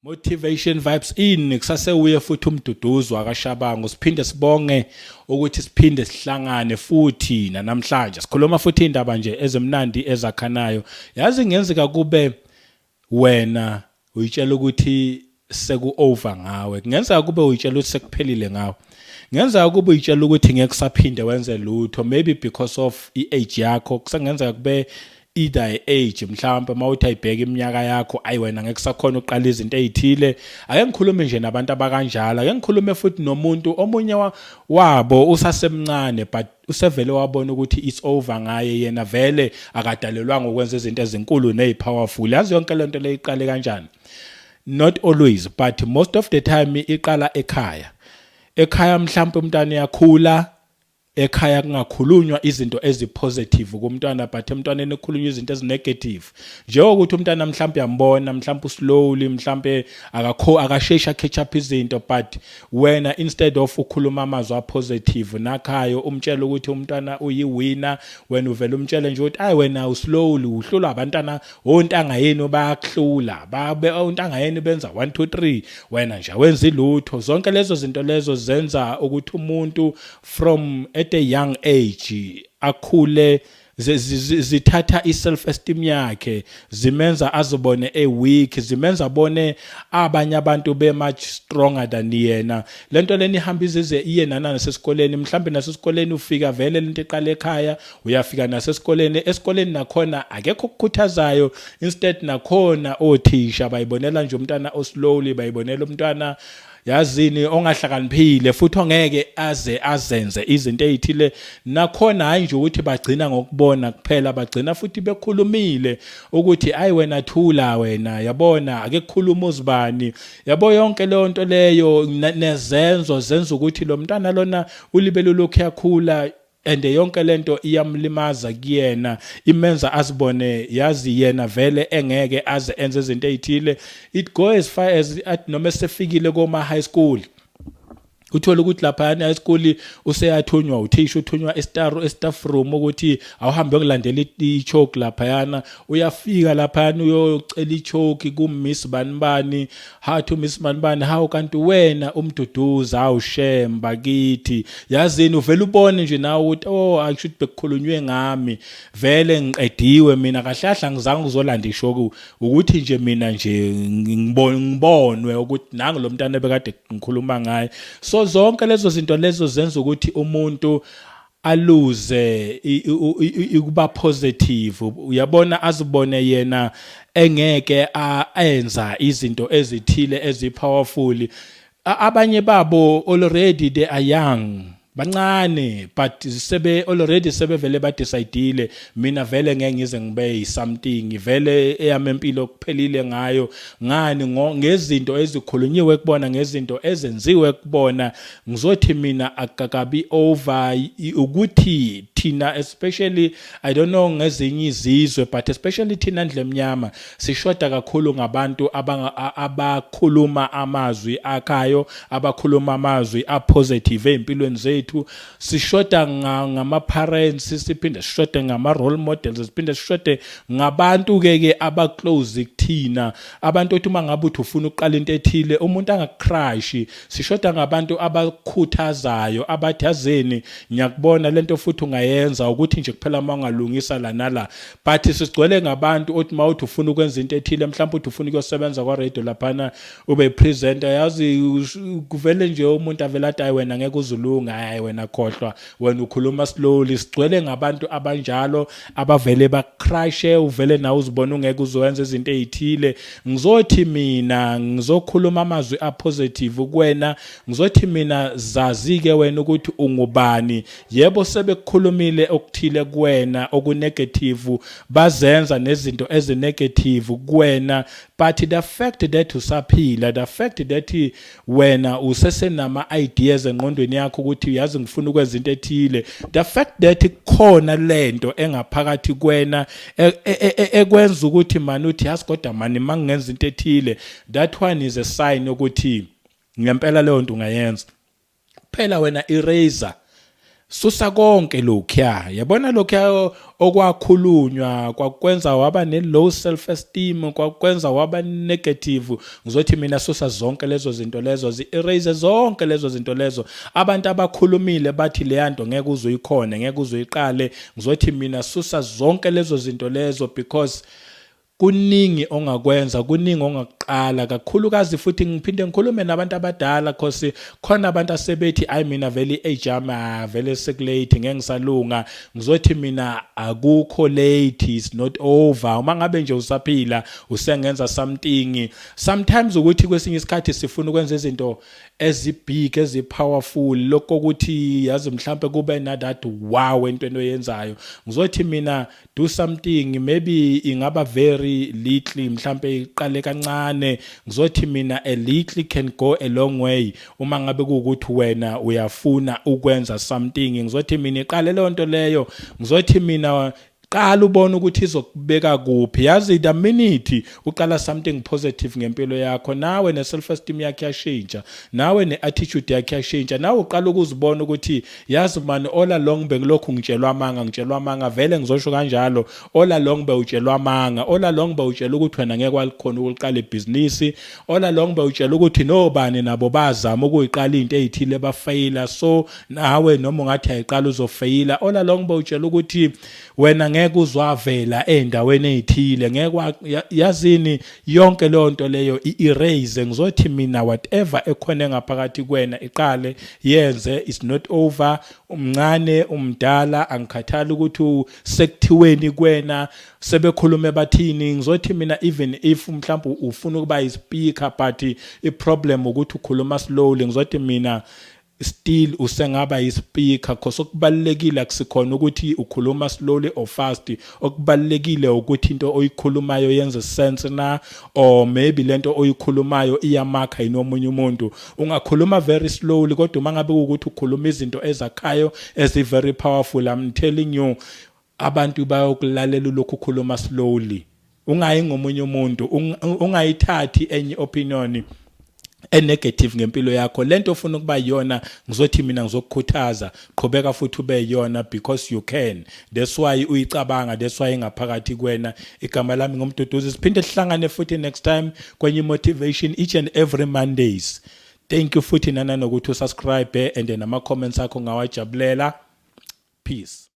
Motivation Vibes in kusasewuye futhi uMduduzi wakaShabangu. Siphinde sibonge ukuthi siphinde sihlangane futhi namhlanje sikhuluma futhi indaba nje ezimnandi ezakhanayo. Yazi, ngenzeka kube wena uyitshela ukuthi seku over ngawe, kungenzeka kube uyitshela ukuthi sekuphelile ngawe, kungenzeka kube uyitshela ukuthi ngeke usaphinde wenze lutho, maybe because of i-age yakho. Kusengenzeka kube either age, mhlawumbe mawuthi ayibheka iminyaka yakho, ayi wena ngeke kusakhona uqala izinto ezithile. Ake ngikhulume nje nabantu abakanjalo, ake ngikhulume futhi nomuntu omunye wabo usasemncane, but usevele wabona ukuthi it's over ngaye, yena vele akadalelwanga ukwenza izinto ezinkulu nezipowerful. Yazi yonke lento le iqale kanjani? Not always, but most of the time iqala ekhaya. Ekhaya mhlawumbe umntwana uyakhula, ekhaya kungakhulunywa izinto ezipositive kumntwana, but emntwaneni kukhulunywa izinto ezinegative, njengokuthi umntwana mhlawumbe uyambona mhlawumbe slowly, mhlawumbe akakho, akashesha catch up izinto, but wena instead of ukhuluma amazwi apositive nakhayo, umtshela ukuthi umntwana uyiwinner, wena uvela umtshele nje ukuthi ayi wena uslowly, uhlulwa abantwana ontanga yenu, bayakuhlula, babe ontanga yenu benza 1 2 3, wena nje awenza ilutho. Zonke lezo zinto lezo zenza ukuthi umuntu from at a young age akhule zithatha i-self esteem yakhe, zimenza azibone e-weak, zimenza abone abanye abantu be much stronger than yena. Lento leni ihamba izize iye nana nasesikoleni. Mhlambe nasesikoleni ufika vele lento eqala ekhaya, uyafika nasesikoleni, esikoleni nakhona akekho okukhuthazayo. Instead nakhona othisha bayibonela nje umntwana oslowly, bayibonela umntwana yazini ongahlakaniphile futhi ongeke aze azenze izinto ezithile. Nakhona hayi nje ukuthi bagcina ngokubona kuphela, bagcina futhi bekhulumile ukuthi ayi wena thula wena, yabona ake kukhuluma uzibani, yabo. Yonke leyo nto leyo nezenzo zenza ukuthi lo mntwana lona ulibele lokhu yakhula, and yonke lento iyamlimaza kuyena, imenza azibone yazi yena vele engeke aze enze izinto ezithile. It go as far as at noma esefikile koma high school, uthola ukuthi lapha high school useyathunywa uthisha, uthunywa e-staff room ukuthi awuhambe ukulandela i-chalk laphayana. Uyafika laphayana, uyocela i-chalk ku-Miss bani bani, hathi uMiss bani bani, hawu kanti wena uMduduzi, hawu shemba kithi yazini. Uvela ubone nje nawe ukuthi oh, akusho ukuthi bekukhulunywe ngami, vele ngiqediwe mina kahle kahle, angizange uzolanda i-chalk, ukuthi nje mina nje ngibonwe ukuthi nangu lo mntana ebekade ngikhuluma ngaye. So zonke lezo zinto lezo zenza ukuthi umuntu aluze ukuba positive, uyabona, azibone yena engeke enza izinto ezithile ezipowerful. Abanye babo already they are young, bancane, but sebe already sebevele badecidile, mina vele ngeke ngize ngibe something, vele eyami empilo kuphelile ngayo. Ngani? Ngezinto ezikhulunyiwe kubona, ngezinto ezenziwe kubona. Ngizothi mina akakabi over ukuthi thina especially, I don't know ngezinye izizwe, but especially thina ndle emnyama sishoda kakhulu ngabantu abakhuluma amazwi akhayo, abakhuluma amazwi apositive ezimpilweni zethu. Sishoda ngama parents, siphinde sishode ngama role models, siphinde sishode ngabantu ke aba close kuthina, abantu othi uma ngabe uthi ufuna ukuqala into ethile umuntu angakucrush. Sishoda ngabantu abakhuthazayo, abathi yazini ngiyakubona lento futhi ungayenza, ukuthi nje kuphela uma ungalungisa la nala. But sigcwele ngabantu othi mawuthi ufuna ukwenza into ethile, mhlawumbe uthi ufuna ukuyosebenza kwa radio laphana ube presenter, yazi kuvele nje umuntu avela athi hayi wena ngeke uzulunga, hayi wena khohlwa, wena ukhuluma slowly. Sigcwele ngabantu abanjalo abavele bacrushe, uvele nawe uzibona ungeke uzowenza izinto ezithile. Ngizothi mina ngizokhuluma amazwi apositive kuwena. Ngizothi mina zazi ke wena ukuthi ungubani. Yebo, sebekukhulumile okuthile kuwena okunegative, bazenza nezinto ezinegative kuwena, but the fact that usaphila, the fact that wena usesenama ideas engqondweni yakho ukuthi yazi ngifuna ukwenza into ethile, the fact that kukhona lento engaphakathi kwena ekwenza ukuthi mani uthi yazi kodwa mani mangingenza into ethile, that one is a sign ukuthi ngempela leyo nto ungayenza. Phela wena eraser Susa konke lokhuya, yabona, lokhuya okwakhulunywa kwakwenza waba ne-low self esteem, kwakwenza waba negative. Ngizothi mina susa zonke lezo zinto lezo, zi-erase zonke lezo zinto lezo. Abantu abakhulumile bathi leya nto ngeke uze uyikhone, ngeke uze uyiqale, ngizothi mina susa zonke lezo zinto lezo, because kuningi ongakwenza, kuningi ongakuqala, kakhulukazi. Futhi ngiphinde ngikhulume nabantu abadala, cause khona abantu asebethi, "Ayi, mina vele i-age yami, ah, vele sekulate, ngeke ngisalunga." Ngizothi mina akukho late, is not over. Uma ngabe nje usaphila, usengenza something. Sometimes ukuthi kwesinye isikhathi sifuna ukwenza izinto ezibig, ezipowerful, lokho ukuthi yazi mhlambe kube na that wow entweni oyenzayo. Ngizothi mina do something, maybe ingaba very little, mhlambe iqale kancane. Ngizothi mina a little can go a long way. Uma ngabe kuwukuthi wena uyafuna ukwenza something, ngizothi mina iqale leyo nto leyo. Ngizothi mina qala ubone ukuthi izokubeka kuphi. Yazi, the minute uqala something positive ngempilo yakho, nawe ne self esteem yakho yashintsha, nawe ne attitude yakho yashintsha, nawe uqala ukuzibona ukuthi, yazi man, all along bengilokhu ngitshelwa amanga, ngitshelwa amanga. Vele ngizosho kanjalo, all along bewutshelwa amanga, all along bewutshela ukuthi wena ngeke walikhona ukuqala ibhizinisi, all along bewutshela ukuthi nobani nabo bazama ukuyiqala into ezithile, bafeyila, so nawe noma ungathi ayiqala uzofeyila. All along bewutshela ukuthi wena ngeke uzwavela endaweni ezithile, ngeke yazini. Yonke leyo nto leyo i-erase. Ngizothi mina whatever ekhona ngaphakathi kuwena, iqale, yenze, is not over. Umncane, umdala, angikhathali ukuthi sekuthiweni kuwena, sebekhulume bathini. Ngizothi mina even if mhlawumbe ufuna ukuba i-speaker but i-problem ukuthi ukhuluma slowly, ngizothi mina still usengaba yi-speaker, cause okubalulekile akusikhona ukuthi ukhuluma slowly or fast. Okubalulekile ukuthi into oyikhulumayo yenze sense na, or maybe lento oyikhulumayo iyamakha yini omunye umuntu. Ungakhuluma very slowly, kodwa uma ngabe ukuthi ukhuluma izinto ezakhayo ezi very powerful, I'm telling you, abantu bayokulalela lokhu ukhuluma slowly. Ungayi ngomunye umuntu, ungayithathi enye opinion enegative ngempilo yakho. Lento ofuna ukuba yiyona, ngizothi mina ngizokukhuthaza, qhubeka futhi ube yiyona, because you can. That's why uyicabanga, that's why ingaphakathi kuwena. Igama lami nguMduduzi. Siphinde sihlangane futhi next time kwenye motivation, each and every Mondays. Thank you futhi nana nokuthi usubscribe, and nama comments akho ngawajabulela. Peace.